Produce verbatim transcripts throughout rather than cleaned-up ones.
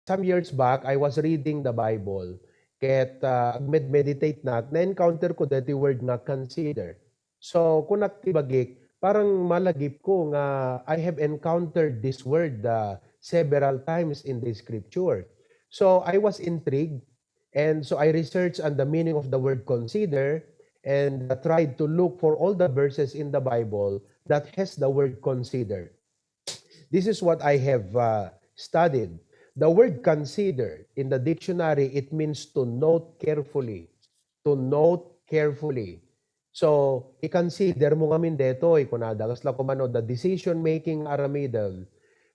some years back, I was reading the Bible, ket, ah, agmed-meditate nak, na-encounter ko deti word nga consider. So, kunak ti bagik, parang malagip ko nga I have encountered this word, ah, several times in the scripture. So, I was intrigued, and so I researched on the meaning of the word consider and, uh, tried to look for all the verses in the Bible that has the word consider. This is what I have, uh, studied. The word consider in the dictionary, it means to note carefully. To note carefully. So, i-consider mo ngamin detoy, kunada, kasla kumano, the decision-making aramidem,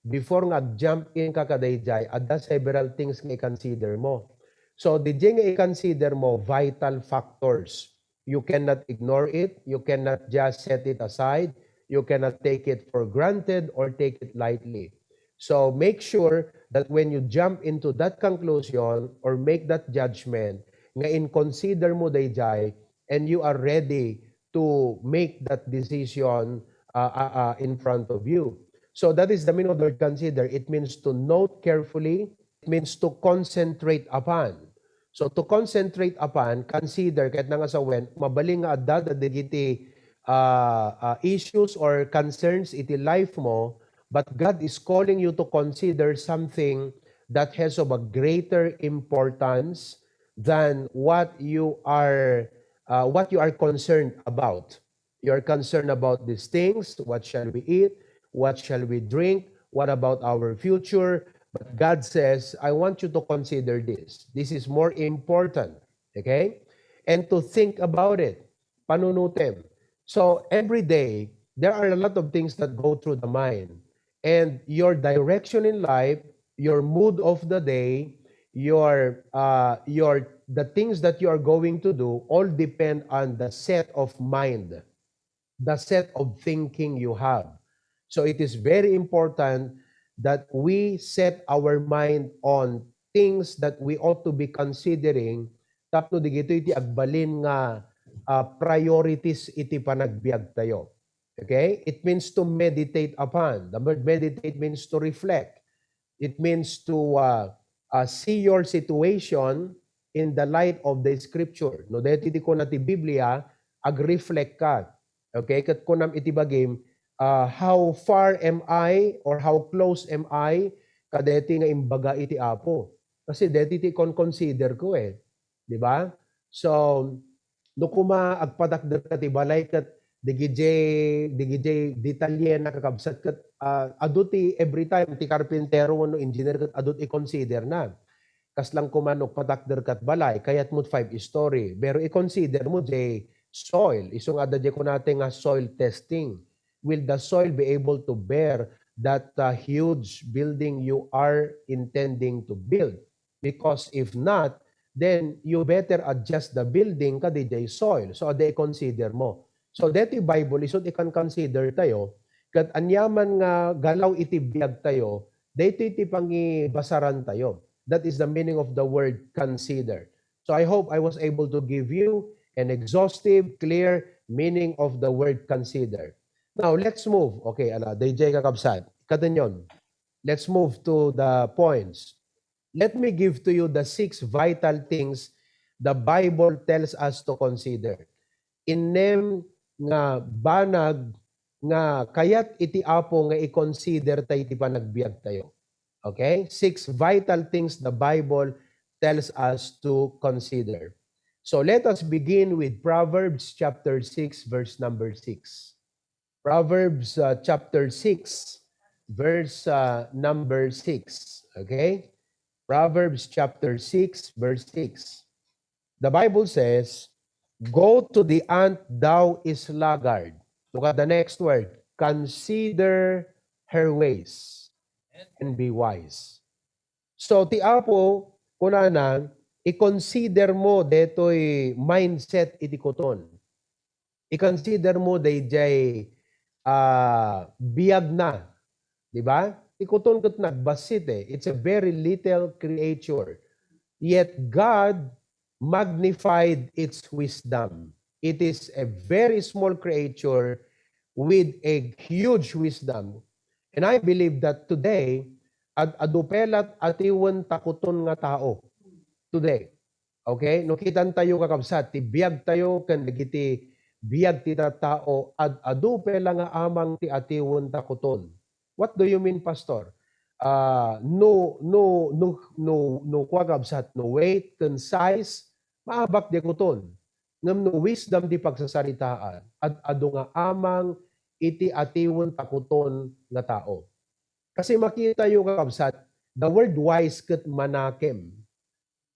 before nga ag-jump in ka kadaydiay, adda several things nga i-consider mo. So, didiay nga i-consider mo, vital factors. You cannot ignore it. You cannot just set it aside. You cannot take it for granted or take it lightly. So, make sure that when you jump into that conclusion or make that judgment, nga in-consider mo daydiay, and you are ready to make that decision, uh, uh, uh, in front of you. So that is the meaning of the word consider. It means to note carefully. It means to concentrate upon. So to concentrate upon, consider, ket nangasawen, mabalin nga adda dagiti, uh, uh, issues or concerns iti life mo, but God is calling you to consider something that has of a greater importance than what you are, uh, what you are concerned about. You are concerned about these things. What shall we eat? What shall we drink? What about our future? But God says, "I want you to consider this. This is more important." Okay? And to think about it. Panunutem. So, every day, there are a lot of things that go through the mind. And your direction in life, your mood of the day, your, uh, your, the things that you are going to do all depend on the set of mind, the set of thinking you have. So it is very important that we set our mind on things that we ought to be considering tapno digitoy ti agbalin nga, ah, priorities iti panagbiagtayo. Okay? It means to meditate upon. The word meditate means to reflect. It means to, uh, uh, see your situation in the light of the scripture. No, daytoy ti kuna ti Biblia, ag-reflect ka. Okay? Ket kunam iti bagim, uh, how far am I or how close am I kadaytoy nga imbaga iti Apo? Kasi daytoy ti kon-consider ko eh. Di ba? So, no kuma agpatakder ka ti balay ket digidiay, digidiay detalyena, kakabsat, ket, ah, adu ti every time ti karpintero wenno engineer ket adu ti i-considerna. Kasla kuma no agpatakder ka ti balay, kayatmo five story, pero i-consider mo diay soil. Isu nga adda diay kunatayo nga soil testing. Will the soil be able to bear that, uh, huge building you are intending to build? Because if not, then you better adjust the building kadi diay soil. So, adda i-consider mo. So, daytoy Bible, isu ti ikan-consider tayo, ket aniaman nga galaw iti biag tayo, daytoy ti pangibasaran tayo. That is the meaning of the word consider. So, I hope I was able to give you an exhaustive, clear meaning of the word consider. Now, let's move. Okay, ala, daydiay kakabsat. Katenyon. Let's move to the points. Let me give to you the six vital things the Bible tells us to consider. Innem nga banag nga kayat iti Apo nga i-consider tayo iti panagbiag tayo. Okay? Six vital things the Bible tells us to consider. So let us begin with Proverbs chapter six, verse number six. Proverbs, uh, chapter six, verse, uh, number six. Okay? Proverbs chapter six, verse six. The Bible says, "Go to the ant, thou sluggard." Look at the next word. "Consider her ways and be wise." So, ti Apo, kunana, i-consider mo detoy mindset iti kuton. I-consider mo daydiay, ah, biagna. Di ba? Ti kuton ket nagbassit eh. It's a very little creature. Yet God magnified its wisdom. It is a very small creature with a huge wisdom. And I believe that today, Ad-adu pay la't atiwen takuton nga tao today. Okay? No kitantayo, kakabsat, ti biagtayo ken dagiti biag ti tattao, ad-adu pay la nga amang ti atiwen takuton. What do you mean, Pastor? Ah, no, no, no, no, no, kua, kabsat, no weight ken size, maabak di kuton. Ngem no wisdom di pagsasaritaan, ad-adu nga amang iti atiwen takuton nga tao. Kasi makitayo, kakabsat, the word wise ket manakem.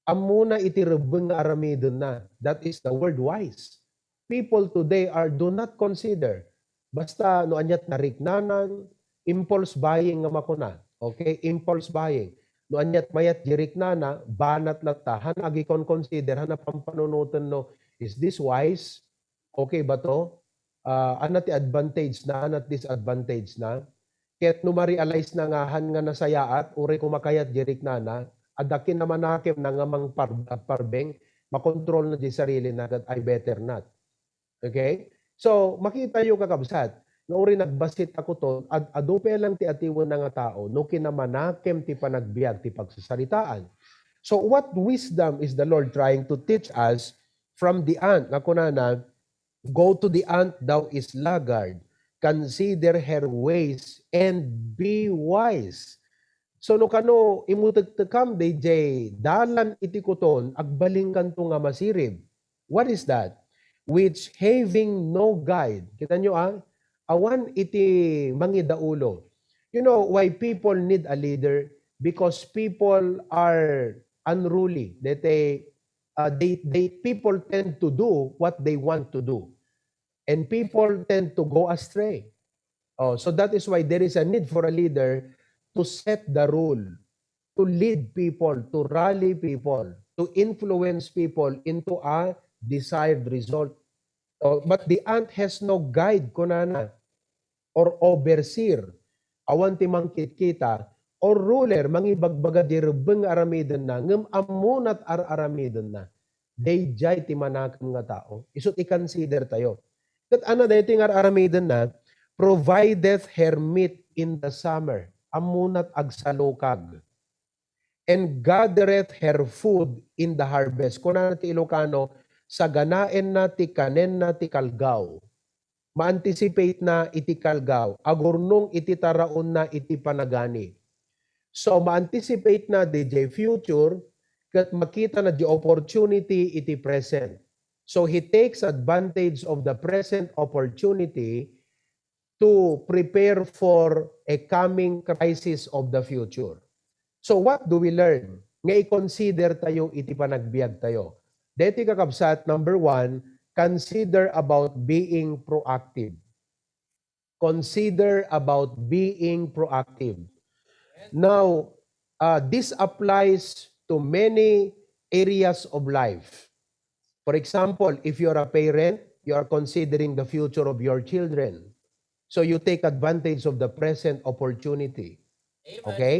Ammona iti rebbeng nga aramidenna. That is the word wise. People today are, do not consider. Basta no aniat nariknanan, impulse buying nga makuna. Okay? Impulse buying. No aniat mayat di riknana, banat latta. Han agikon-consider, han pampanunoten no, is this wise? Okay ba to? Ah, anna ti advantage na, anna ti disadvantage na? Ket no ma-realize na nga han nga nasayaat, uray koma kayat di riknana, adda kinamanakem na nga mangpar-, parbeng, makontrol na di sarili na ket I better not. Okay? So, makitayo, kakabsat, nga uray nagbassit a kuton, ad-, adu pay lang ti atiwen na nga tao, no kinamanakem ti panagbiag ti pagsasaritaan. So, what wisdom is the Lord trying to teach us from the ant? Nga kunana, "Go to the ant, thou is laggard. Consider her ways and be wise." So, no kano imutektekam dayjay dalan iti kuton, agbalinkanto nga masirib. What is that? "Which having no guide." Kita nyo, ah? Awan iti mangidaulo. You know why people need a leader? Because people are unruly. They, they, uh, they, they, people tend to do what they want to do. And people tend to go astray. Oh, so that is why there is a need for a leader to set the rule, to lead people, to rally people, to influence people into a desired result. Oh, but the ant has no guide, kunana, or overseer. Awan ti mangkitkita, or ruler, mangibagbaga di rebbeng nga aramidenna, ngem ammonat ar-aramidenna. Dayjay ti manakem nga tao. Isut' i-consider tayo. Ket ano daytoy nga ar-aramidenna, "Provideth her meat in the summer." Ammonat agsalukag. "And gathereth her food in the harvest." Kunana ti Ilocano, saganaenna ti kanenna ti kalgaw. Ma-anticipate na iti kalgaw, agurnong iti taraonna iti panagani. So, ma-anticipate na dayjay future, ket makita na di opportunity iti present. So, he takes advantage of the present opportunity to prepare for a coming crisis of the future. So, what do we learn nga i-consider tayo iti panagbiag tayo? Deti, kakabsat, number one, consider about being proactive. Consider about being proactive. Now, uh, this applies to many areas of life. For example, if you're a parent, you are considering the future of your children. So you take advantage of the present opportunity. Amen. Okay?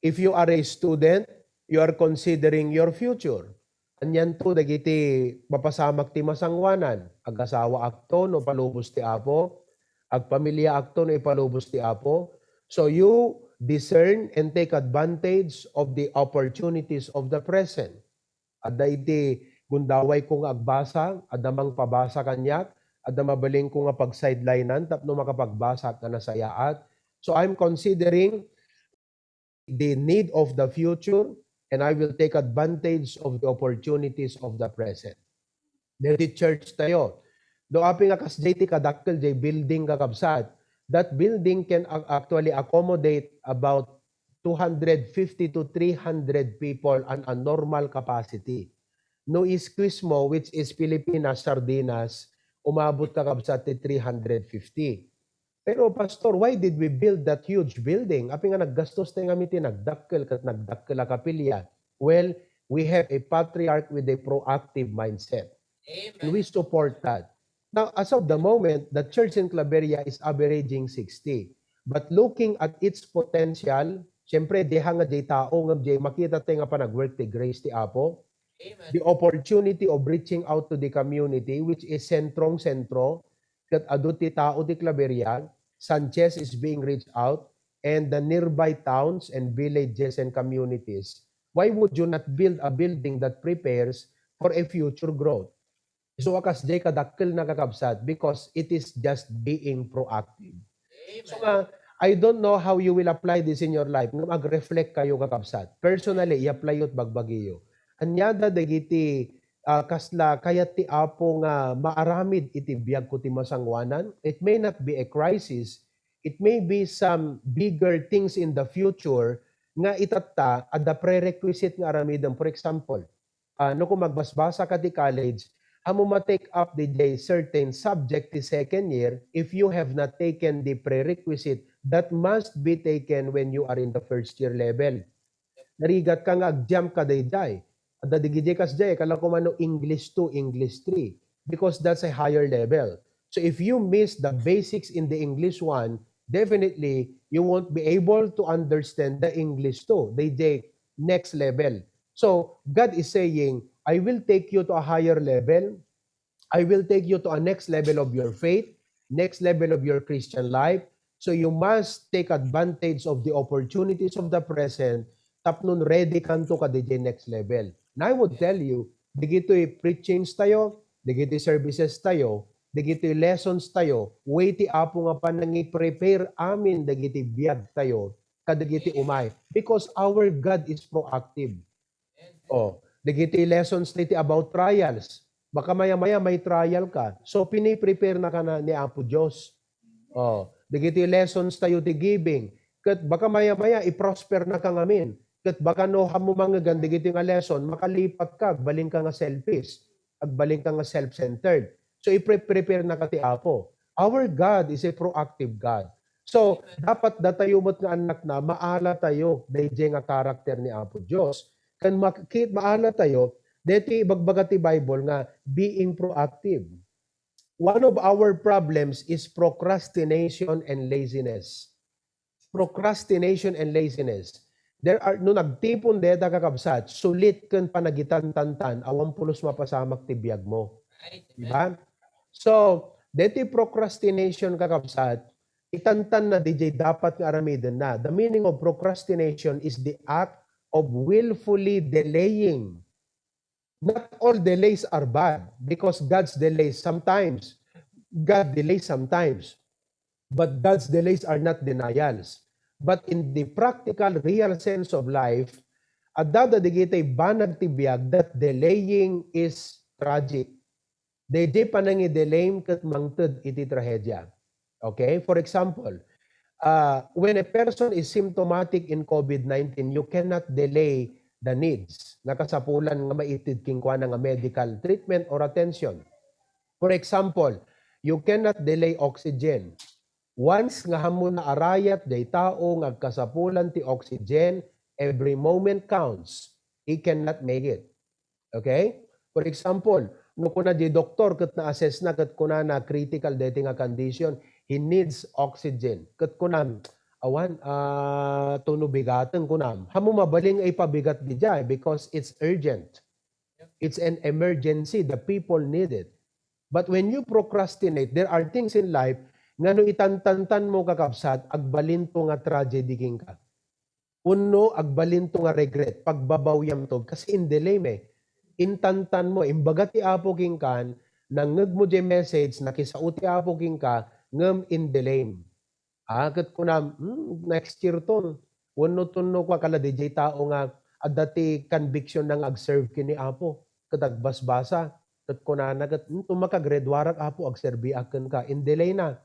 If you are a student, you are considering your future. Anianto dagiti mapasamak ti masangoanan? Agasawaakto no palubos ti Apo? Agpamiliaakto no ipalubos ti Apo? So you discern and take advantage of the opportunities of the present. Adda iti gundawayko nga agbasa, adda mangpabasa kaniak, adda mabalinko nga pag-sidelinean tapno makapagbasaak nga nasayaat. So I'm considering the need of the future, and I will take advantage of the opportunities of the present. Deti church tayo. Do api nga kasjay ti kadakkel jay building, kakabsat, that building can ac-, actually accommodate about two hundred fifty to three hundred people on a normal capacity. No i-squeeze mo, which is Pilipinas, sardinas, umabot, kakabsat, ti three hundred fifty. Pero, Pastor, why did we build that huge building? Api nga naggastos tayo nga miti nagdakkel ket nagdakkel a kapilya? Well, we have a patriarch with a proactive mindset. And we support that. Now, as of the moment, the church in Claveria is averaging sixty. But looking at its potential, siyempre, diha nga di tao nga di makita tayo nga panag-work ti grace ti Apo. Amen. The Opportunity of reaching out to the community, which is sentrong-sentro, ket adu ti tao ti Claveria, Sanchez is being reached out, and the nearby towns and villages and communities, why would you not build a building that prepares for a future growth? So, a kasdiay kadakkel na, kakabsat, because it is just being proactive. So nga, I don't know how you will apply this in your life. Ngem ag-reflect kayo, kakabsat. Personally, i-apply yo't bagbagiyo. Ania da dagiti, ah, kasla kayat ti Apo nga maaramid iti biagko ti masangoanan? It may not be a crisis. It may be some bigger things in the future nga itatta, adda prerequisite nga aramiden. For example, ah, no koma agbasbasa ka ti college, ammom a take up diay certain subject ti second year if you have not taken the prerequisite that must be taken when you are in the first year level. Narigat ka nga ag-jump ka daydiay. Adda digidiay kasdiay, kala ko mano English two, English three, because that's a higher level. So if you miss the basics in the English one, definitely you won't be able to understand the English two, the, the next level. So God is saying, "I will take you to a higher level. I will take you to a next level of your faith, next level of your Christian life." So you must take advantage of the opportunities of the present tapno ready kanto kadiay next level. And I would tell you, dagitoy preachings tayo, dagitoy services tayo, dagitoy lessons tayo, way ti Apo nga panangi-prepare amin dagiti biag tayo kadagiti umay. Because our God is proactive. Oh, dagiti lessons dagiti about trials. Baka maya-maya may trial ka. So, pini-prepare na ka na ni Apo Dios. Oh, dagiti lessons tayo ti giving. Ket baka maya-maya i-prosper na ka ngamin. Ket baka no, ammom a ngegan dagiti nga lesson, makalipat ka, agbalin ka nga selfish, agbalin ka nga self-centered. So, i-pre-, prepare na ka ti Apo. Our God is a proactive God. So, dapat datayo met nga annakna, maala tayo daydiay nga karakter ni Apo Dios. Ken makit-, maala tayo, deti ibagbaga ti Bible nga being proactive. One of our problems is procrastination and laziness. Procrastination and laziness. There are, no nagtipon deta, kakabsat, sulit ken panagitantantan, awan pulos mapasamak ti biag mo. Right. Di ba? So, deti procrastination, kakabsat, itantan na diay dapat nga aramiden na. The meaning of procrastination is the act of willfully delaying. Not all delays are bad, because God's delays sometimes, God delays sometimes. But God's delays are not denials. But in the practical, real sense of life, adda dagiti banag ti biag that delaying is tragic. Daydiay panangidelayem ket mangted iti trahedia. Okay? For example, ah, when a person is symptomatic in COVID nineteen, you cannot delay the needs. Nakasapulan nga maitid kenkuana nga medical treatment or attention. For example, you cannot delay oxygen. Once nga ammom a naarayat diay tao nga agkasapulan ti oxygen, every moment counts. He cannot make it. Okay? For example, no kuna diay doktor ket na-assess na ket kunana critical daytoy nga condition, he needs oxygen. Ket kunam, awan, ah, tuno bigaten kunam. Ammom a mabalin nga ipabigat diay because it's urgent. It's an emergency. The people need it. But when you procrastinate, there are things in life nga no itantantan mo, kakabsat, agbalinto nga tragedy kenka. Wenno agbalinto nga regret, pagbabawiamto, kasi in-delayem. Intantan mo, imbaga ti Apo kenka, nangngegmo diay message, nakisao ti Apo kenka, ngem in-delayem. Ah, ket kunam, "Hmm, next year ton." Wenno ton no, kua, kala diay tao nga adda ti conviction na nga ag-serve ken ni Apo, ket agbasbasa, ket kunana ket, "Hmm, ton maka-graduarak, Apo, agserbiak kenka." In-delayna.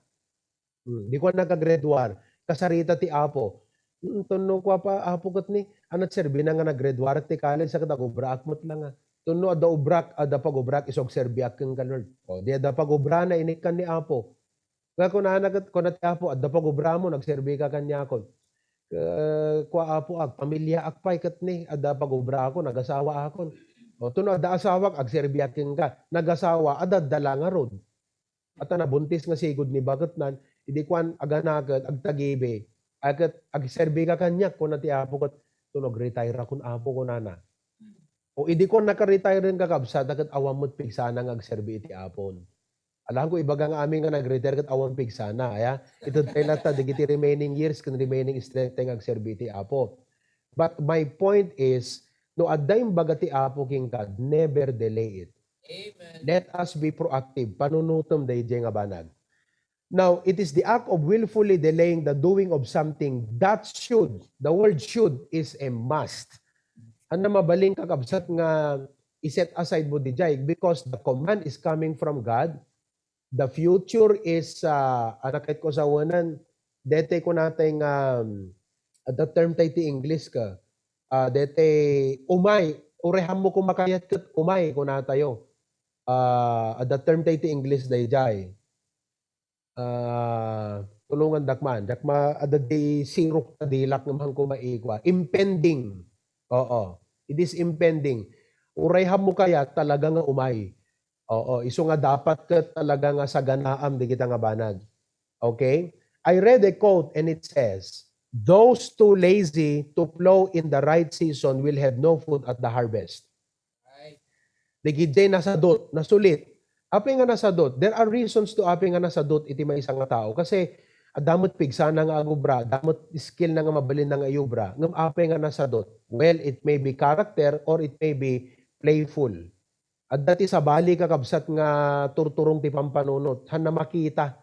Hmm, idi kua naka-graduar, kasarita ti Apo. Hmm, ton no, kua, pa, Apo, ket ni, a, nagserbina nga nag-graduarak ti college, ket agubraak met la nga. Ton no, adda ubrak, adda pagubrak, isu agserbiak kenka, Lord. O, di adda pagubrana, inikkan ni Apo. Nga kunana ket, kuna ti Apo, "Adda pagubramon, agserbika kaniakon." Ke-, kua, "Apo, agpamiliaak pay ket ni, adda pagubrakon, agasawaakon." O, ton no adda asawak, agserbiak kenka. Nagasawa, adda, adda la ngarud. Ata nabuntis nga sigud ni baketnan, idi kuan, aganaket, agtagibi. Ay ket, "Agserbika kaniak," kuna ti Apo ket, "Ton no agretireakon, Apo," kunana. O, idi kuan, naka-retire, kakabsat, ket awan met pigsana nga agserbi iti Apon. Alanko ibaga nga amin nga nag-retire ket awan pigsana, aya? Ited tayo latta dagiti remaining years ken remaining strength tayo nga agserbi iti Apo. But my point is, no adda imbaga ti Apo kenka, never delay it. Amen. Let us be proactive. Panunutem daydiay nga banag. Now, it is the act of willfully delaying the doing of something that should, the word should is a must. Ania mabalin, kakabsat, nga i-set aside mo didiay because the command is coming from God. The future is, uh, anak ko sa wanan, dete ko natay nga, um, the term tayo ti English ka, uh, dete umay, urayam mo kung makayat ket umay ko natayo. Uh, the term tayo ti English daydiay. Ah, tulongandak man. Diak ma-, adda di sirok ta dilak nga man ko maikwa. Impending. Oo. It is impending. Urayam mo kayat talaga nga umay. Oo. Isu nga dapat ket talaga nga saganaam dagita nga banag. Okay? I read a quote and it says, "Those too lazy to plow in the right season will have no food at the harvest." Right. Dagiti nasadut, nasulit. Apay nga nasadut? There are reasons to apay nga nasadut iti maysa nga tao. Kasi adda met pigsana nga agubra, adda met skill na nga mabalin na nga iubra, ngem apay nga nasadut? Well, it may be character or it may be playful. Adda ti sabali, kakabsat, nga turturong ti pampanunot. Hanna makita.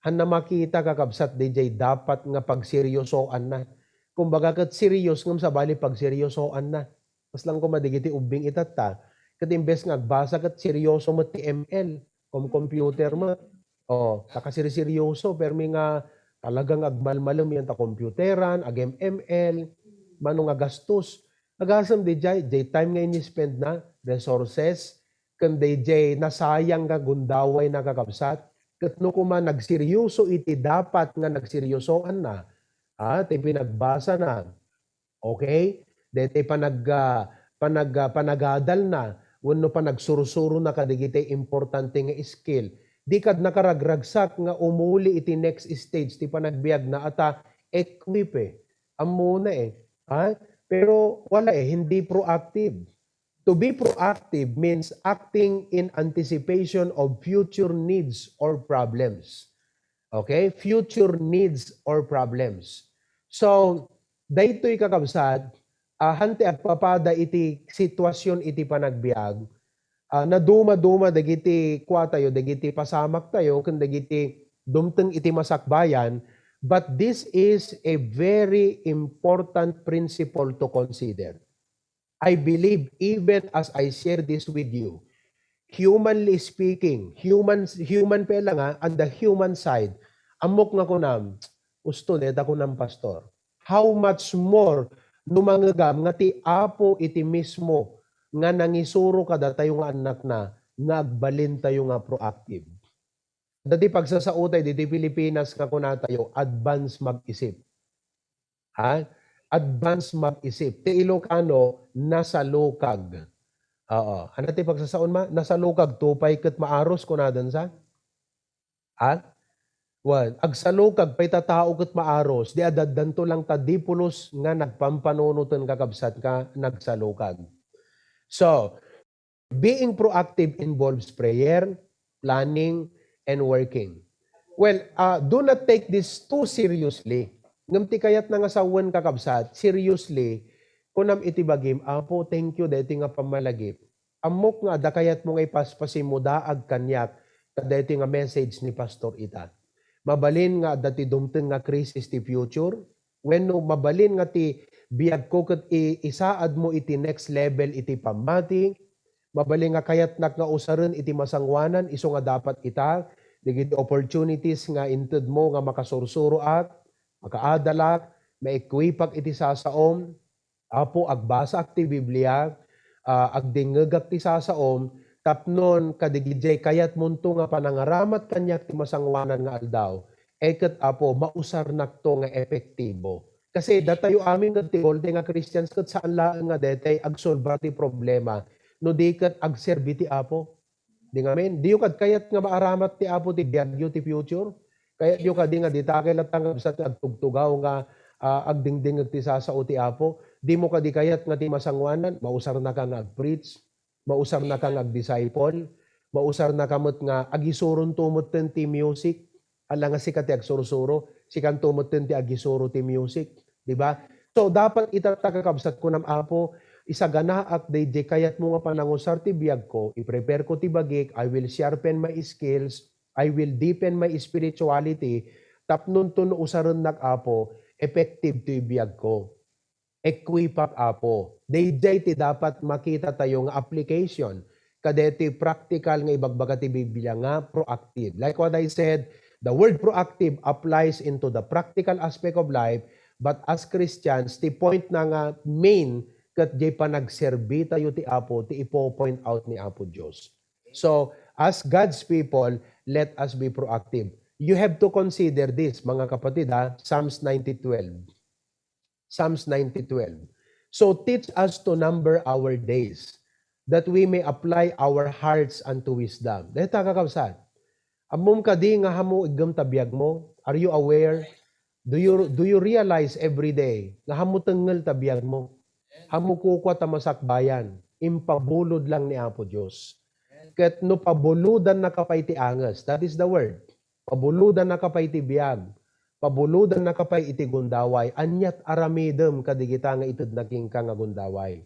Hanna makita, kakabsat, daydiay dapat nga pagseryosoanna. Kumbaga, ket serious ngem sabali pagseryosoanna. Kasla koma dagiti ubbing itatta. Ket imbes nga agbasa ket seryoso met ti M L, kom-, computer met. Oh, ta kasirseryoso, permi nga talagang agmalmalem yan ta computeran, ag-M M L, mano nga gastos. Agasem daydiay, daydiay time nga ini-spend na, resources, ken daydiay nasayang nga gundaway na, kakabsat. Ket no koma nagseryoso iti dapat nga nagseryosoanna, ah, ti pinagbasa na, okay? Daytoy panag-, ah, panag-, ah, panagadalna wenno panagsursurona kadagiti importante nga skill. Di kad nakaragragsak nga umuli iti next stage ti panagbiagna a ta equip, eh. Ammona, eh. Ha? Pero wala, eh, hindi proactive. To be proactive means acting in anticipation of future needs or problems. Okay? Future needs or problems. So, daytoy, kakabsat, ah, han ti agpapada iti sitwasyon iti panagbiag, ah, naduma-duma dagiti kuatayo, dagiti pasamaktayo, ken dagiti dumteng iti masakbayan, but this is a very important principle to consider. I believe, even as I share this with you, humanly speaking, human, human pay la nga, on the human side, ammok nga kunam, "Usto, deta kunam, Pastor." How much more no mangegam nga ti Apo iti mismo nga nangisuro kadatayo nga annakna nga agbalintayo nga proactive? Dati pagsasaotay ditoy Pilipinas nga kunatayo, advance mag-isip. Ha? Advance mag-isip. Ti Ilocano, nasalukag. Oo. Ano ti pagsasaon ma? Nasalukag, tupay ket maaros, kunadan sa? Ha? Wen, agsalukag pay ta tao ket maaros, di adda danto lang ta di pulos nga nagpampanunoten, kakabsat, nga nagsalukag. So, being proactive involves prayer, planning, and working. Well, ah, do not take this too seriously. Ngem ti kayatna nga sawen, kakabsat, seriously, kunam iti bagim, "Apo, thank you daytoy nga pammalagip. Ammok nga adda kayatmo nga ipaspasimmo daag kaniak kadaytoy nga message ni Pastor ita. Mabalin nga adda ti dumteng nga krisis ti future, wenno mabalin nga ti biagko ket i-, isaadmo iti next level iti pammati. Mabalin nga kayatnak nga usaren iti masangoanan isu nga dapat ita, dagiti opportunities nga intedmo nga makasursuroak, makaadalak, ma-equipak iti sasaom. Apo, agbasaak ti Biblia, ah, agdingngegak ti sasaom, tapnon kadagiti kayatmonto nga panangaramat kaniak ti masangoanan nga aldaw, e ket, Apo, mausarnakto nga epektibo." Kasi datayo amin nga ti Golden nga Christians ket saan laeng nga detay agsolbar ti problema no di ket agserbi ti Apo. Di ngamin, diyo kad kayat nga maaramat ti Apo ti biagyo ti future? Kayatyo kadi nga dita kay latta nga bisan agtugtugaw nga, ah, agdingdingeg ti sasao ti Apo? Dimo kadi kayat nga ti masangoanan, mausarnaka nga agpreach, mausarnaka nga agdisciple, Mausarnaka met nga agisuronto metten ti music. Ala nga sika ti agsursuro, sikanto metten ti agisuro ti music, di ba? So, dapat itatta, kakabsat, kunam, Apo, isaganaak daydiay kayatmo nga panangusar ti biagko, i-prepare ko ti bagik, I will sharpen my skills, I will deepen my spirituality, tapno no usarennak, Apo, effective ti biagko. Equipak, Apo. Daydiay ti dapat makita tayo nga application kadaytoy practical nga ibagbaga ti Biblia nga proactive. Like what I said, the word proactive applies into the practical aspect of life, but as Christians, ti point na nga main ket diay panagserbi tayo ti Apo, ti ipo-point out ni Apo Dios. So, as God's people, let us be proactive. You have to consider this, mga kapatid, ha? Psalms ninety twelve. Psalms ninety twelve. So teach us to number our days, that we may apply our hearts unto wisdom. Dayta, kakabsat. Ammom kadi nga hammo iggem ta biagmo? Are you aware? Do you, do you realize every day nga hammo tengngel ta biagmo? Hammo kukua ta masakbayan. Impabulod lang ni Apo Dios. Ket no pabulodannaka pay ti anges, that is the word. Pabulodannaka pay ti biag. Pabulodannaka pay iti gundaway. Aniat aramidem kadigita nga itedna kenka nga gundaway?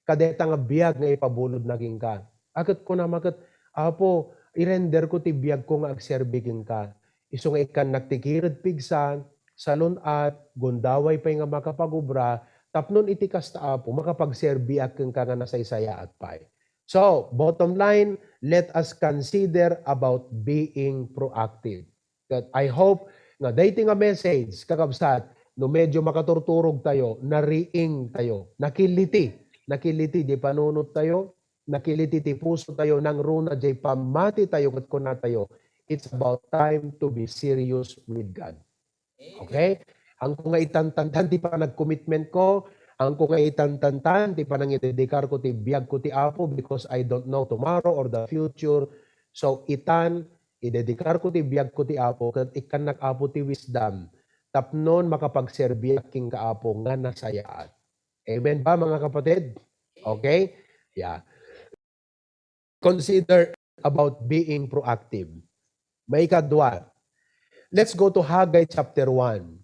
Kadayta nga biag nga ipabulodna kenka. A ket kunam a ket, Apo, irenderko ti biagko nga agserbi kenka. Isu nga ikkannak ti kired pigsa, salun-at, gundaway pay nga makapagobra, tapno iti kasta, Apo, makapagserbiak kenka nga nasaysayaat pay. So, bottom line, let us consider about being proactive. Ket I hope nga daytoy nga message, kakabsat, no medyo makaturturog tayo, nariing tayo, nakiliti, nakiliti diay panunot tayo, nakiliti ti puso tayo, nangruna diay pammati tayo, ket kuna tayo, it's about time to be serious with God. Okay? Angko nga itantantan ti panagcommitment ko, angko nga itantantan ti panangidedikar ko ti biag ko ti Apo, because I don't know tomorrow or the future. So, itan, idedikar ko ti biag ko ti Apo, ket ikkannak, Apo, ti wisdom, tapnon makapagserbiak kenka, Apo, nga nasayaat. Amen ba, mga kapatid? Okay? Yeah. Consider about being proactive. Maikadua, let's go to Haggai chapter one.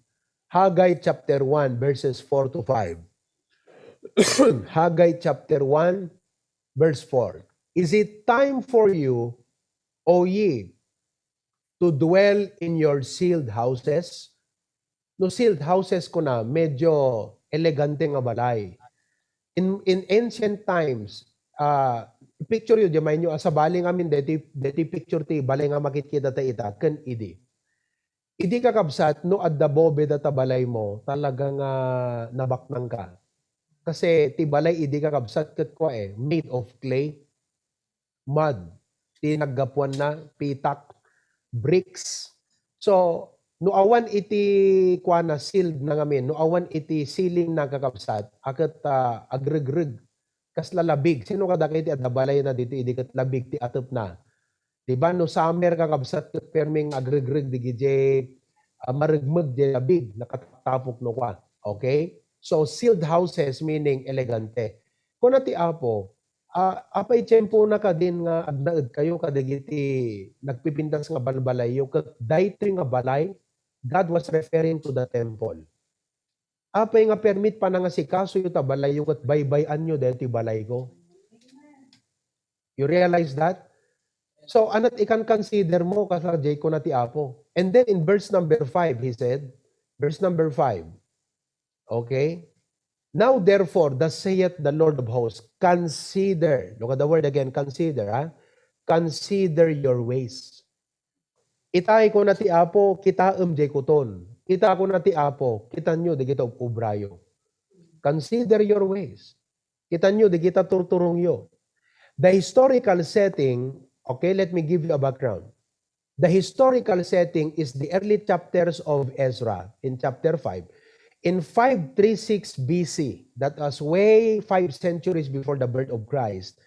Haggai chapter one, verses four to five. Haggai chapter one, verse four. Is it time for you, O ye, to dwell in your sealed houses? No sealed houses kuna, medyo elegante nga balay. In, in ancient times, ah, picture yo, diay mayen yo, ah, sabali ngamin deti, deti picture ti balay nga makitkita ta ita, ken idi. Idi, kakabsat, no adda bobeda ta balay mo, talaga nga nabaknang ka. Kasi ti balay idi, kakabsat, ket kua, eh, made of clay, mud, ti naggapuanna, pitak, bricks. So, no awan iti kuana, sealed na ngamin, no awan iti ceiling na, kakabsat, a ket, ah, agregreg, kasla labig. Sino kadakayo ti adda balayna ditoy idi ket labig ti atepna? Di ba, no summer, kakabsat, ket perming agregreg digidiay, ah, maregmeg diay labig, nakatapok no kua. Okay? So, sealed houses meaning elegante. Kuna ti Apo, ah, apay tiempona kadin nga agnaed kayo kadagiti nagpipintas nga balbalayyo, ket daytoy nga balay, God was referring to the temple. Apay nga permit panangasikasoyo ta balayyo ket baybay-anyo daytoy balayko? You realize that? So, anat ikan consider mo, kasla diay kuna ti Apo. And then in verse number five, he said, verse number five, okay? Now therefore, thus saith the Lord of hosts, consider, look at the word again, consider, ha? Consider your ways. Itay, kuna ti Apo, kitaem diay kuton. Ita, kuna ti Apo, kitanyo dagita ub-, ubrayo. Consider your ways. Kitanyo dagita turturongyo. The historical setting, okay, let me give you a background. The historical setting is the early chapters of Ezra in chapter five. In five three six B C, that was way five centuries before the birth of Christ,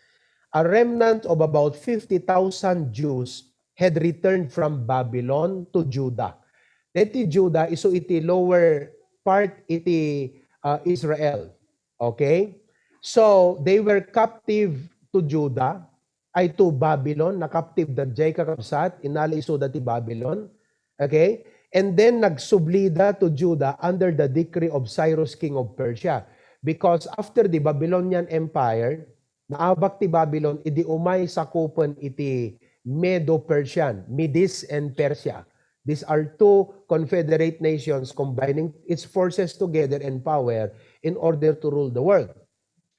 a remnant of about fifty thousand Jews had returned from Babylon to Judah. Deti Judah, isu iti lower part iti, uh, Israel. Okay? So, they were captive to Judah. ay to Babylon, nakaptibda jay kakabsat, inala isuda ti Babylon. Okay? And then nagsublida to Judah under the decree of Cyrus, king of Persia. Because after the Babylonian Empire, naabak ti Babylon idi umay sakupen iti Medo-Persian, Medes and Persia. These are two confederate nations combining its forces together and power in order to rule the world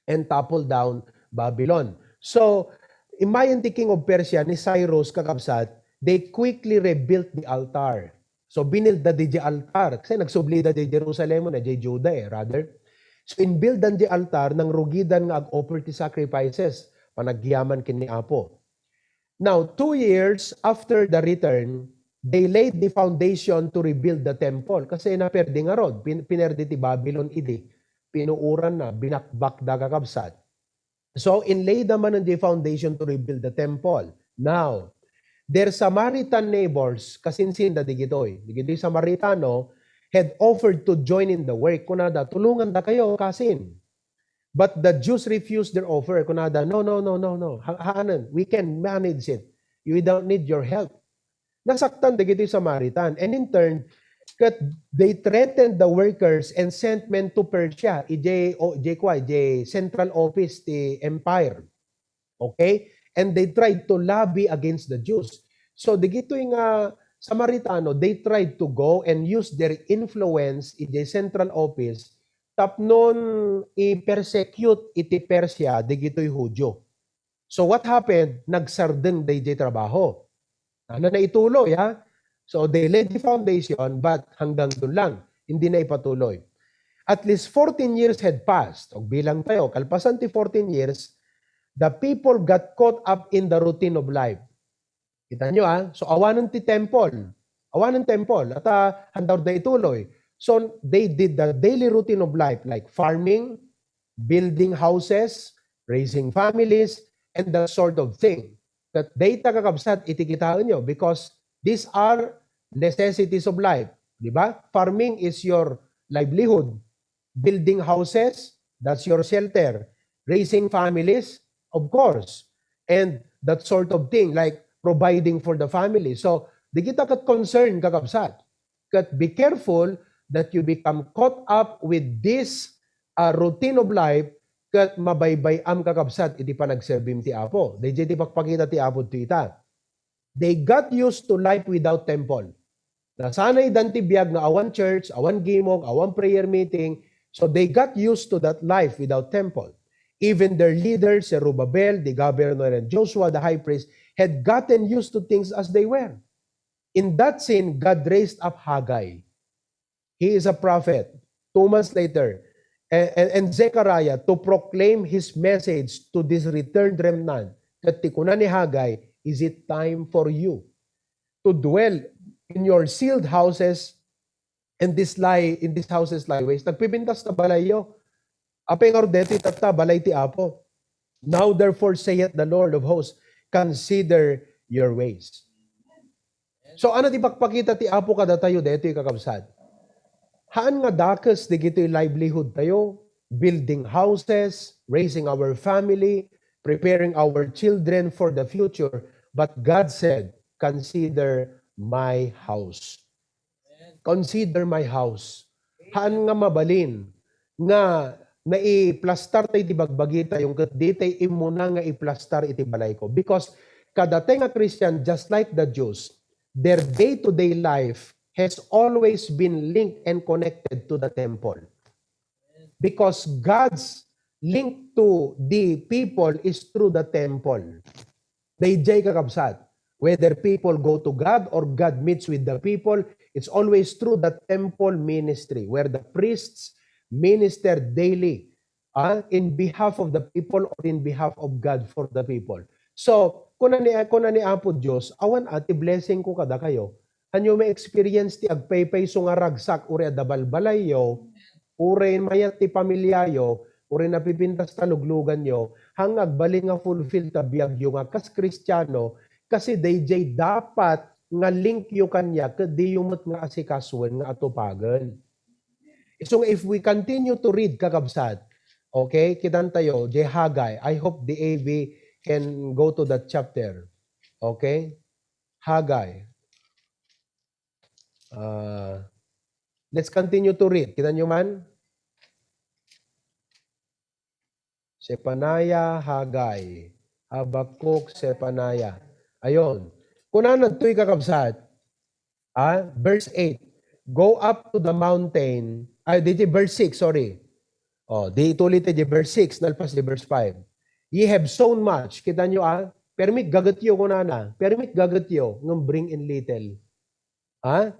and topple down Babylon. So, imayen ti king of Persia ni Cyrus, kakabsat, they quickly rebuilt the altar. So, binilda di altar. Kasi nagsublida di Jerusalem, na di Judah eh, rather. So, inbuildan di altar, nangrugidan nga ag-offer ti sacrifices, panagyaman ken ni Apo. Now, two years after the return, they laid the foundation to rebuild the temple. Kasi naperdi ngarud, pin-, pinerdi ti Babylon idi. Pinuoran na, binakbak da kakabsat. So, inlay da manen di foundation to rebuild the temple. Now, their Samaritan neighbors, kasinsinda digitoy. Digitoy Samaritano had offered to join in the work. Kunada, tulungan da kayo, kasin. But the Jews refused their offer. Kunada, no, no, no, no, no. Ha-, haanen, we can manage it. We don't need your help. Nasaktan dagiti Samaritan. And in turn, ket they threatened the workers and sent men to Persia, ijay, o, ijay kua, ijay central office ti empire. Okay? And they tried to lobby against the Jews. So, digitoy nga Samaritano, they tried to go and use their influence ijay central office tapnon i-persecute iti Persia digitoy Judio. So what happened? Nagsardeng dayjay trabaho. Ano na ituloy, ha? So they laid the foundation, but hanggang dun lang. Hindi na ipatuloy. At least fourteen years had passed. O bilang tayo, kalpasan ti fourteen years, the people got caught up in the routine of life. Kita nyo, ah? So, awanen ti temple. Awanen temple. At, ah, handar da ituloy. So, they did the daily routine of life, like farming, building houses, raising families, and that sort of thing. That dayta kakabsat iti kitaenyo, because these are necessities of life. Di ba? Farming is your livelihood. Building houses, that's your shelter. Raising families, of course. And that sort of thing, like providing for the family. So, di kita ket concern, kakabsat. Ket be careful that you become caught up with this, uh, routine of life, ket mabaybay-am, kakabsat, iti panagserbim ti Apo. Dayjay ti pakpakita ti Apo ditoy ita. They got used to life without temple. Nasanaydan ti biag nga awan church, awan gimong, awan prayer meeting. So they got used to that life without temple. Even their leaders, Zerubbabel, the governor, and Joshua, the high priest, had gotten used to things as they were. In that scene, God raised up Haggai. He is a prophet. Two months later, a-, and, and Zechariah to proclaim his message to this returned remnant. Ket ti kuna ni Haggai, "Is it time for you to dwell in your sealed houses, and this lie, in these houses lie waste?" Nagpipintas ta balayyo. Apay ngarud daytoy tatta, balay ti Apo. "Now therefore saith the Lord of hosts, consider your ways." So, ano ti pakpakita ti Apo kadatayo daytoy, kakabsat? Haan nga dakes dagitoy livelihood tayo, building houses, raising our family, preparing our children for the future. But God said, "Consider my house." Consider my house. Haan nga mabalin nga naiplastar tayo iti bagbagi tayo, ket di tayo immuna nga iplastar iti balay ko. Because kadatayo nga Christian, just like the Jews, their day-to-day life has always been linked and connected to the temple. Because God's link to the people is through the temple. Dayjay, kakabsat, whether people go to God or God meets with the people, it's always through the temple ministry where the priests minister daily, ah, in behalf of the people or in behalf of God for the people. So, kuna ni, kuna ni Apo Dios, "Awan a ti blessing ko kadakayo." Hanyo ma-experience ti agpaypayso nga ragsak, uray adda balbalayyo, uray mayat ti pamiliayo, uray napipintas ta lugluganyo, haan nga agbalin nga fulfill ta biagyo nga kas Kristiano, kasi dayjay dapat nga linkyo kaniak, ket diyo met nga asikasuen nga atupagen. So nga if we continue to read, kakabsat, okay, kitantayo, jay Haggai, I hope the A V can go to that chapter. Okay? Haggai. Uh, let's continue to read. Kita nyo man? Zephaniah, Haggai, Habakkuk, Zephaniah. Ayon. Kunana ditoy, kakabsat. Ah, verse eight. "Go up to the mountain." Ay, di, di, verse six, sorry. Oh, di ituloy ti verse six, nalpas ti verse five. "Ye have sown much." Kita nyo, ah? "Permit gagetyo," kunana. "Permit gagetyo, ngem bring in little." Ha?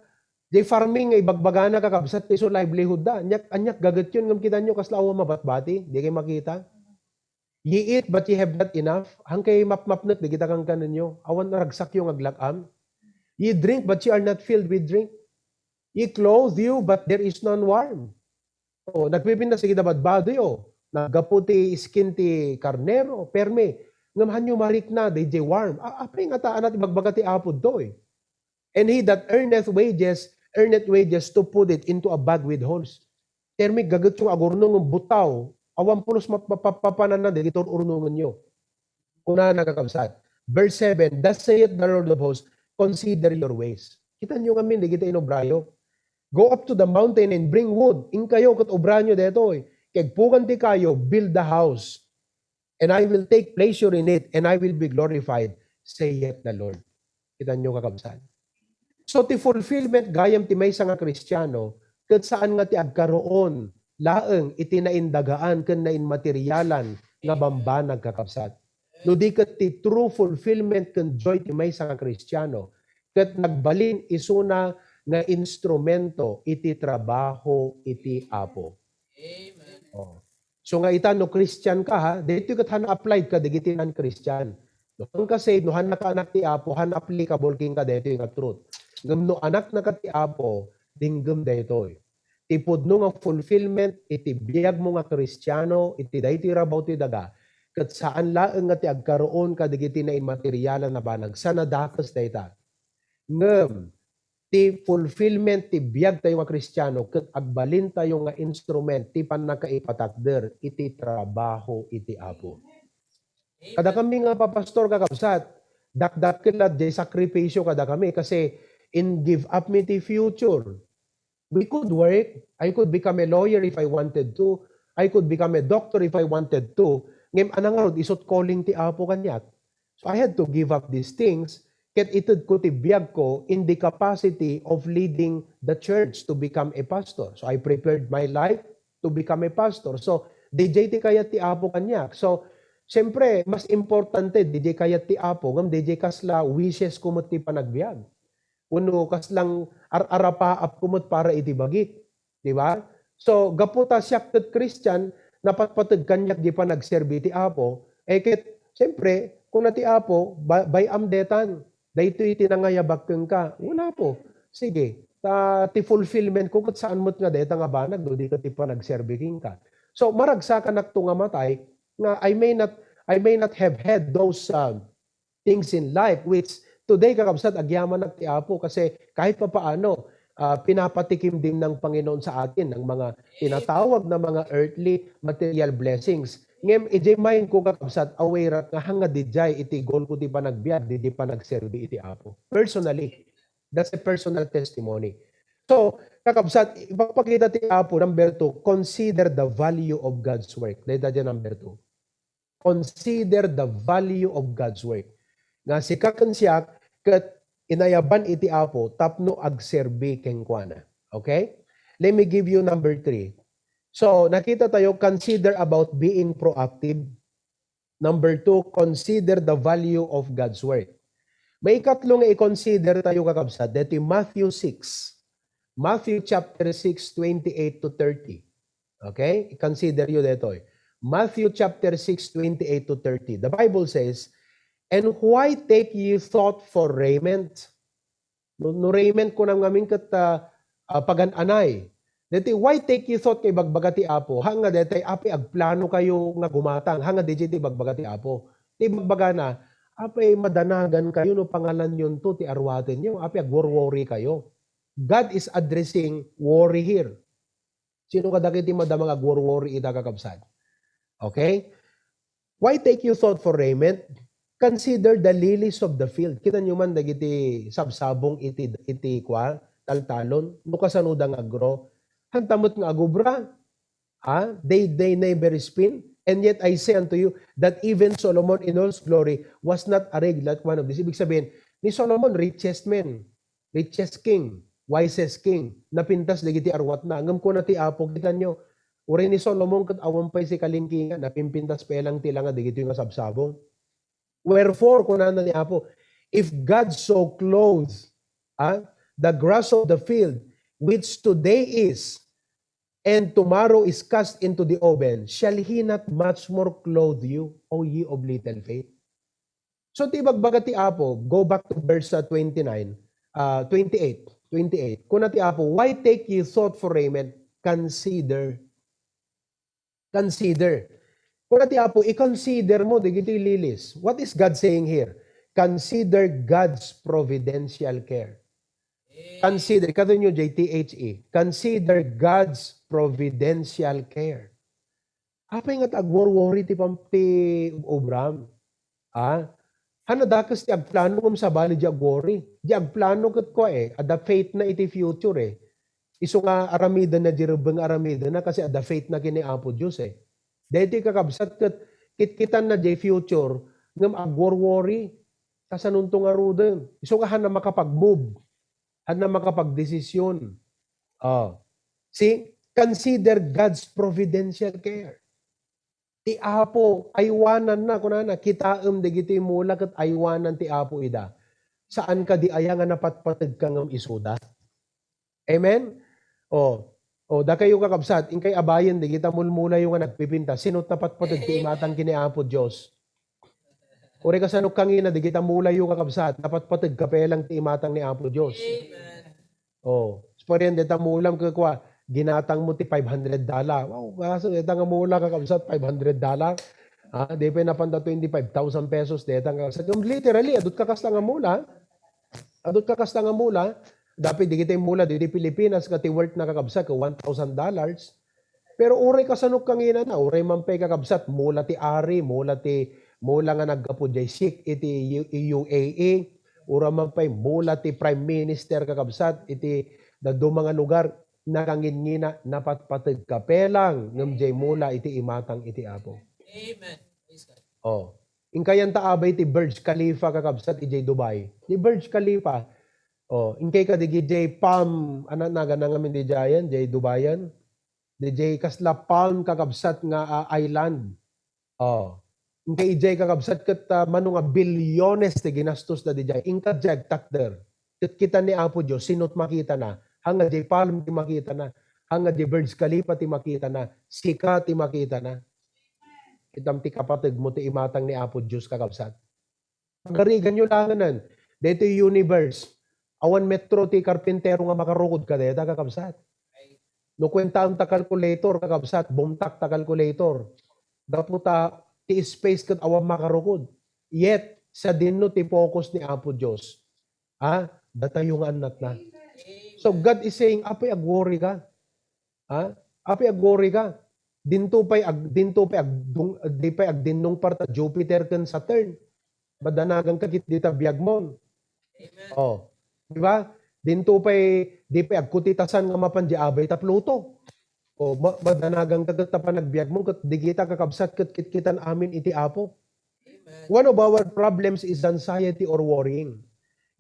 Di farming nga ibagbagana, kakabsat, ti isu livelihood da. Anyak, anyak gagetyon, ngem kita nyo, kasla awan mabatbati. Di kay makita. "Ye eat, but ye have not enough." Hangkay mapmapnek, di kita kankanenyo. Awan ragsakyo nga aglak-am. "Ye drink, but ye are not filled with drink. Ye clothe you, but there is none warm." Oh, nagpipintas dagiti badbadoyo. Naggapu ti skin ti karnero, permi. Ngem hanyo marikna, daydiay warm. A-, apay nga ta, anat ibagbaga ti Apo doy. "And he that earneth wages, earneth wages to put it into a bag with holes." Permi, gagetyo nga agurnong, butaw. Awan pulos map-, map-, mapapananna dagiti ur-urnongenyo. Kunana, kakabsat, verse seven, "Thus saith the Lord of hosts, consider your ways." Kita nyo ngamin, dagiti inubrayo. "Go up to the mountain and bring wood." Inkayo ket ubranyo daytoy. "Kegpugan ti kayo, build the house. And I will take pleasure in it, and I will be glorified, saith the Lord." Kita nyo, kakabsat. So, ti fulfillment gayam ti maysa nga Kristiano, ket saan nga ti agkaroon laeng iti naindagaan ken nainmaterialan nga bambanag, kakabsat. No di ket ti true fulfillment ken joy ti maysa nga Kristiano, ket nagbalin isuna nga instrumento iti trabaho iti Apo. Amen. Oh. So nga ita, no Christian ka, ha, daytoy ket han applied ka dagiti non-Christian. No han ka saved, no han nakaanak ti Apo, han applicable kenka daytoy nga truth. Ngem no anakna ka ti Apo, dinggem daytoy. Ti pudno nga fulfillment iti biagmo nga Kristiano, iti daytoy rabaw ti daga, ket saan laeng nga ti agkaroon kadagiti nainmaterialan a banag, sa nadakes dayta. Ngem, ti fulfillment ti biagtayo nga Kristiano ket agbalintayo nga instrument ti pannakaipatakder iti trabaho iti Apo. Kadakami nga papastor, kakabsat, dakdakkel la diay sakripisyo kadakami kasi in give up mi ti future. We could work. I could become a lawyer if I wanted to. I could become a doctor if I wanted to. Ngem ania ngarud, isut calling ti Apo kaniak. So I had to give up these things. Ket itedko ti biagko in the capacity of leading the church to become a pastor. So I prepared my life to become a pastor. So, D J ti kayat ti Apo kaniak. So, siyempre, mas importante, D J kayat ti Apo, ngem D J kasla wishes ko met ti panagbiag. Wenno kaslang ar-arapaap ko met para iti bagik, di ba? So, gapu ta siak ket Christian, napatpateg kaniak di panagserbi ti Apo, eh, ket, siyempre, kuna ti Apo, ba-, bay-am detan, daytoy ti nangayabak kenka. Wala po. Sige, ta, ti fulfillment ko, ket saan met nga deta nga banag, no di ket ti panagserbi kenka. So, maragsakanakto nga matay, nga I may not, I may not have had those, uh, things in life, which today, kakabsat, agyamanak ti Apo kasi kahit papaano, ah, pinapatikim din ng Panginoon sa atin ang mga tinatawag na mga earthly material blessings. Ngem, idiay mind ko, kakabsat, aware ak nga hanga didiay iti goal ko ti panagbiag, di, di panagserbi iti Apo. Personally, that's a personal testimony. So, kakabsat, ipapakita ti Apo, number two, consider the value of God's work. Dayta diay number two. Consider the value of God's work. Nga sika ken siak ket inayaban iti Apo tapno agserbi kenkuana. Okay? Let me give you number three. So, nakita tayo, consider about being proactive. Number two, consider the value of God's work. Maikatlo nga i-consider tayo, kakabsat, daytoy Matthew six. Matthew chapter six, twenty-eight to thirty. Okay? I-consider you daytoy. Matthew chapter six, twenty-eight to thirty. The Bible says, "And why take ye thought for raiment?" No, no raiment kunam ngamin ket, ah, ah, pagan-anay. Daytoy, "Why take ye thought," nga ibagbaga ti Apo. Haan nga daytoy, apay agplano kayo nga gumatang. Haan nga didiay ti ibagbaga ti Apo. Ti ibagbagana, apay madanagan kayo no pangalanyon to ti arwatenyo. Apay agworworry kayo. God is addressing worry here. Sino kadagiti madama nga agworworry ita, kakabsat? Okay? Why take you thought for raiment? Consider the lilies of the field. Kita nyo man dagiti sabsabong iti, iti kwa, taltalon, no kasano da nga agro. Hanta met nga agubra. Ah, they, they never spin. And yet I say unto you that even Solomon in all his glory was not arrayed like one of these. Ibig sabihin, ni Solomon, richest man, richest king, wisest king, napintas dagiti arwatna. Ngem kuna ti Apo, kita nyo, uray ni Solomon ket awan pay sikalingkingan, napimpintas pay lang ti langa dagitoy nga sabsabong. Wherefore, kunana ni Apo, if God so clothes, ah, the grass of the field, which today is, and tomorrow is cast into the oven, shall he not much more clothe you, O ye of little faith? So, ti ibagbaga ti Apo, go back to verse, uh, twenty-nine, uh, twenty-eight, twenty-eight. Kuna ti Apo, why take ye thought for raiment? Consider. Consider. Kuna ti Apo, i-consider mo, digiti lilies. What is God saying here? Consider God's providential care. Consider, kato nyo, J T H E. Consider God's providential care. Apay nga agwor-worry ti pam-, ti obram? Ah? Hana dakes ti agplano ngem sabali di agworry. Di agplano ket kua, eh, adda faith na iti future, eh. Isu nga aramiden na di rebbeng aramiden na kasi adda faith na kini Apo Dios, eh. Daytoy kakabsat ket kitkitan na di future ngem agwor-worry. Kasanonto ngaruden? Isu nga hana makapag-move. Hana makapagdesisyon. Oh. See, consider God's providential care. Ti Apo, aywananna, kunana, kitaem dagiti mula ket aywanan ti Apo ida. Saan kadi aya nga napatpategka ngem isuda? Amen? Oh. Oh, dakayo kakabsat, inkay abayen dagita mulmulayo nga nagpipintas, sino ti napatpateg ti imatang kini Apo Dios? Uray kasano kangina dagita mulayo kakabsat, napatpateg ka pay lang ti imatang ni Apo Dios. Amen. Oh, parian deta mulam ket kua, ginatang mo ti five hundred dollar. Wow, kaso deta nga mula kakabsat, five hundred dollar. Ah, di pay napanda twenty-five thousand pesos deta nga. Sa, literally, adut ka kasta nga mula. Adut ka kasta nga mula. Dapat di kita mula, di, di Pilipinas, nga ti worth na kakabsat, ka one thousand dollars. Pero uray kasano kangina na, uray man pay kakabsat, mula ti ari, mula ti, mula nga naggapu jay Sheikh iti U-, U A E, uray man pay mula ti Prime Minister kakabsat, iti dadduma nga lugar, nakangingina, napatpateg ka pelang, ngem jay mula iti imatang iti Apo. Amen. Praise God. Oh. Inkay anta abay ti Burj Khalifa kakabsat ijay Dubai. Ni Burj Khalifa, oh, inkay kadi ijay Palm, ano nagan na ngamin di jayan, jay Dubayan? Dijay kasla Palm kakabsat nga, ah, island. Oh. Inkay ijay kakabsat ket, ah, mano nga bilyones ti ginastos da dijay. Inka dijay agtakder. Ket kita ni Apo Dios, sino ti makitana? Haan nga dijay Palm ti makitana. Haan nga dijay Burj Khalifa ti makitana. Sika ti makitana. Kitam ti kapategmo ti imatang ni Apo Dios, kakabsat. Pagariganyo langanan. Daytoy universe. Awan metro ti karpintero nga makarukod kadayta, kakabsat. No kuentaam ta calculator, kakabsat, bumtak ta calculator. Gapu ta ti space ket awan makarukod. Yet, sadinno ti focus ni Apo Dios? Ha? Datayo nga annatna. So, God is saying, "Apay agworry ka?" Ha? Apay agworry ka? Dinto pay ag-, dinto pay agdung-, di pay agdinnungpar ta Jupiter ken Saturn. Madanagan ka ket dita biagmon. Amen. Oh, di ba? Dinto pay, di pay agkutitasan nga mapan di abay ta Pluto. Oh, ma-, madanagan ka ket ta panagbiagmon ket di kita kakabsat ket kitkitan amin iti Apo. Amen. One of our problems is anxiety or worrying.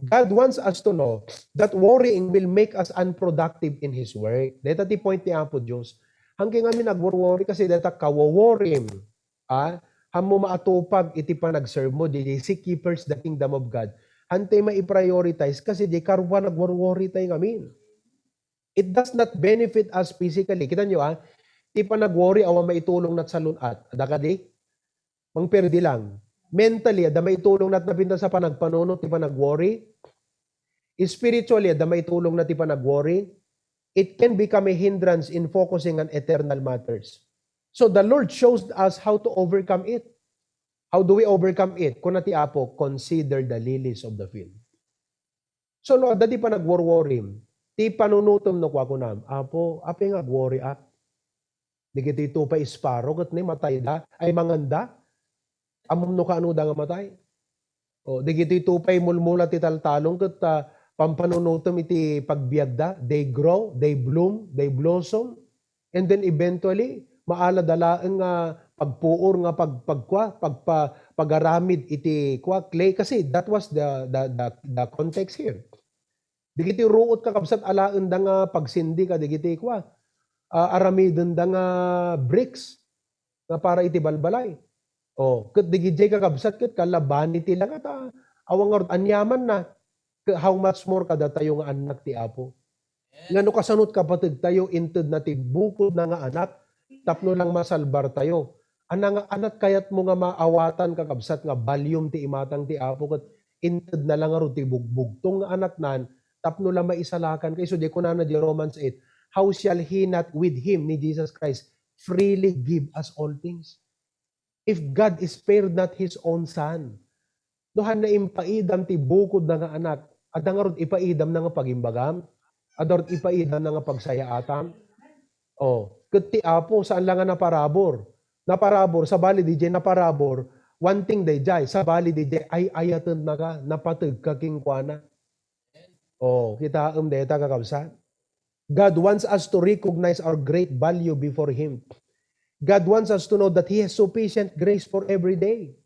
God wants us to know that worrying will make us unproductive in His work. Dayta ti point ni Apo Dios. Hangke ngamin nagworworry kasi dayta kawo-worry mo. Ah, hammo maatupag iti panagserve mo, di, di seek ye first the kingdom of God. Hantay maiprioritize kasi di karwa nagworworry tay ngamin. It does not benefit us physically. Kita nyo, ah, ti panagworry awan maitulong nat sa lun-at. Ada kadi? Mangperdi lang. Mentally, adda maitulong nat napintas a panagpanunot ti panagworry. Spiritually, adda maitulong nat ti panagworry. It can become a hindrance in focusing on eternal matters. So the Lord shows us how to overcome it. How do we overcome it? Kuna ti Apo, "Consider the lilies of the field." So, no adda ti panagworworym, ti panunotem no kua kunam, "Apo, apay nga agworry ak? Digitoy tupay sparrow ket ni matayda, ay manganda? Ammom no kaano da nga matay? O, dagitoy tupay mulmula ti taltalong ket, ah, pampanunutem iti pagbiagda. They grow, they bloom, they blossom, and then eventually, maala da laeng nga pagpuor nga pag-, pagkua, pagpa-, pagaramid iti kua, clay. Kasi that was the, the, the, the context here. Dagiti ruot, kakabsat, alaenda nga pagsindi kadagiti kua, ah, aramidenda nga bricks nga para iti balbalay. O, ket digidiay, kakabsat, ket kala vanity la nga ta, awan ngarud, aniamanna. Ke-, how much more kadatayo nga annak ti Apo? Nga no kasano ti kapategtayo, intedna ti bukodna nga anak tapno lang masalbartayo. Ana nga anak kayatmo nga maawatan, kakabsat, nga baliom ti imatang ti Apo ket intedna lang ngarud ti bugbugtong nga anaknan tapno la maisalakanka. Isu di kunana di Romans eight, "How shall he not with him," ni Jesus Christ, "freely give us all things?" If God spared not his own son, no, han na impaidam ti bukodna nga anak, adda ngarud ipaidamna nga pagimbagam? Adda ngarud ipaidamna nga pagsayaatam? O, ket ti Apo, saan la nga naparabur. Naparabur, sabali didiay naparabur, one thing daydiay, sabali didiay ay-ayatennaka, napategka kenkuana. O, kitaem dayta, kakabsat. God wants us to recognize our great value before Him. God wants us to know that He has sufficient grace for every day.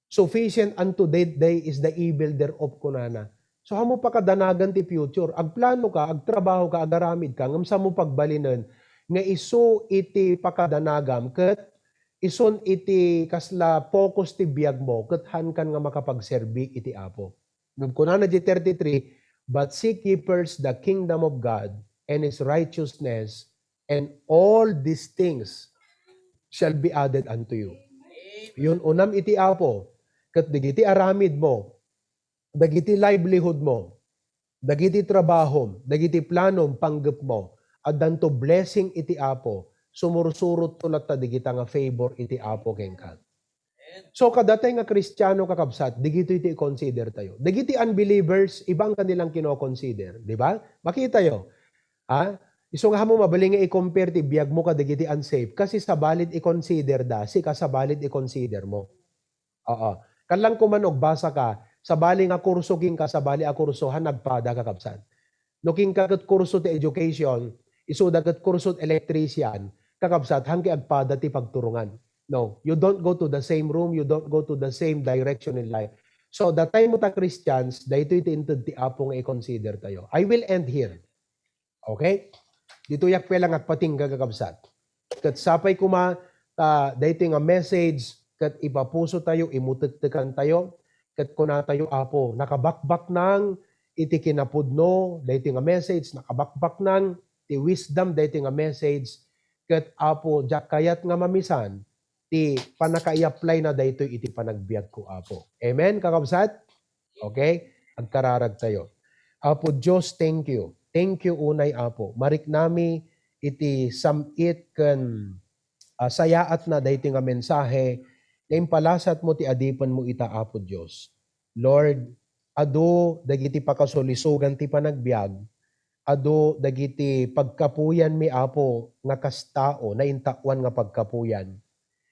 "Sufficient unto that day is the evil thereof," kunana. So, haanmo pakadanagan ti future. Agplano ka, agtrabaho ka, agaramid ka, ngem saanmo pagbalinen nga isu iti pakadanagam ket isun iti kasla focus ti biagmo ket haankan nga makapagserbi iti Apo. Ngem kunana di thirty-three, "But seek ye first the kingdom of God and His righteousness, and all these things shall be added unto you." Yun-unam iti Apo, ket dagiti aramidmo, dagiti livelihoodmo, dagiti trabahom, dagiti planom, panggepmo, addanto blessing iti Apo, sumursurotto latta dagita nga favor iti Apo kenka. So, kadatay nga Kristiano, kakabsat, dagitoy ti i-consider tayo. Dagiti unbelievers, iba ang kanilang kino-consider, di ba? Makitayo. Ha? Isu nga haanmo mabalin nga i-compare ti biagmo kadagiti unsaved, kasi sabali ti i-consider da, sika sabali ti i-consider mo. Oo. Kallaeng koma no agbasa ka, sabali nga kurso kenka, sabali a kurso, han nagpada, kakabsat. No kenka ket kurso ti education, isuda ket kurso ti electrician, kakabsat, han kay agpada ti pagturongan. No, you don't go to the same room, you don't go to the same direction in life. So, datay mo ta Christians, daytoy ti inted ti Apo nga i-consider tayo. I will end here. Okay? Ditoyak pay lang agpatingga, kakabsat. Ket sapay koma ta daytoy nga message ket ipapuso tayo, imutektekan tayo, ket kuna tayo, "Apo, nakabakbaknang iti kinapudno daytoy nga message, nakabakbaknang ti wisdom daytoy nga message, ket Apo, diak kayat nga mamisan ti pannakaiapply na daytoy iti panagbiagko, Apo." Amen, kakabsat? Okay? Agkararag tayo. Apo Dios, thank you. Thank you unay, Apo. Mariknami iti sam-it ken, ah, sayaatna daytoy nga mensahe nga impalasatmo ti adipenmo ita, Apo Dios. Lord, adu dagiti pakasulisogan ti panagbiag, adu dagiti pagkapuyanmi, Apo, nga kas tao, naintaoan nga pagkapuyan.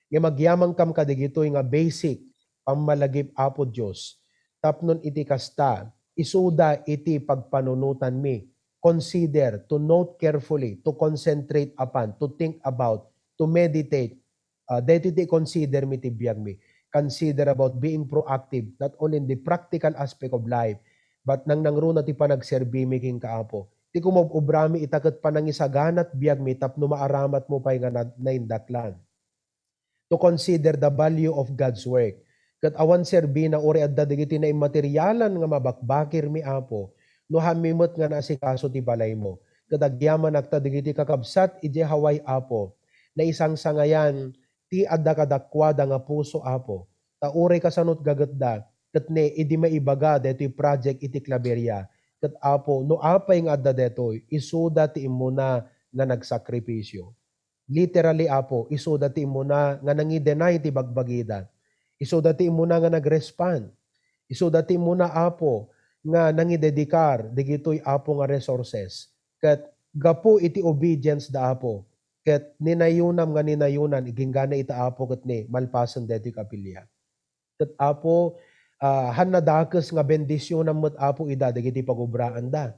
Ngem agyamankam kadagitoy nga basic pammalagip, Apo Dios, tapnon iti kasta, isuda iti pagpanunotanmi. Consider, to note carefully, to concentrate upon, to think about, to meditate. Ah, daytoy ti consider mi ti biagmi. Consider about being proactive, not only in the practical aspect of life, but nangnangruna ti panagserbimi kenka, Apo. Ti kumob-obrami ita ket panangisaganat biagmi tapno maaramatmo pay nga na-, naindaklan. To consider the value of God's work. Ket awan serbina uray adda dagiti naimaterialan nga mabakbakirmi, Apo, no haanmi met nga naasikaso ti balaymo. Ket agyamanak ta dagiti kakabsat idiay Hawaii, Apo, naisangsangayan ti adda kadakuada nga puso, Apo. Ta uray kasano ti gagetda, ket ne, idi maibaga daytoy project iti Claveria, ket, Apo, no apay nga adda daytoy, isuda ti immuna nga nagsakripisio. Literally, Apo, isuda ti immuna nga nangi-deny ti bagbagida. Isuda ti immuna nga nag-respond. Isuda ti immuna, Apo, nga nangidedikar digitoy, Apo, nga resources. Ket gapu iti obedience da, Apo, ket ninayonam nga ninayonan, iginggana ita, Apo, ket ni malpasen daytoy kapilian. Ket Apo, ah, han nadakes nga bendisionam met, Apo, ida dagiti pagobraanda.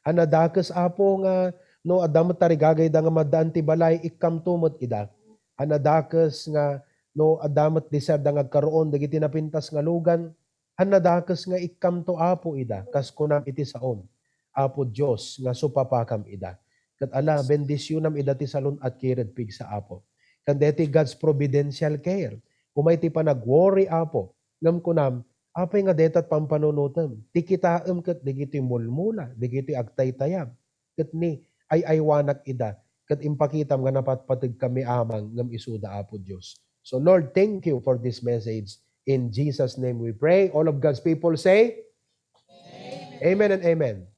Han nadakes, Apo, nga no adda met tarigagayda nga maddaan ti balay, ikkamto met ida. Han nadakes nga no adda met deserda nga agkaroon dagiti napintas nga lugan, han nadakes nga ikkamto, Apo, ida, kas kunam iti saom, Apo Dios, nga supapakam ida. Ket ala, bendisionam ida ti salun-at ket red pigsa, Apo. Ken deti God's providential care. Umay ti panagworry, Apo. Ngem kunam, apay nga detat pampanunotem? Ti kitaem ket dagiti mulmula, dagiti agtaytayab. Ket ni, ay-aywanak ida, ket impakitam nga napatpategkami amang ngem isuda, Apo Dios. So Lord, thank you for this message. In Jesus' name we pray. All of God's people say, Amen and amen.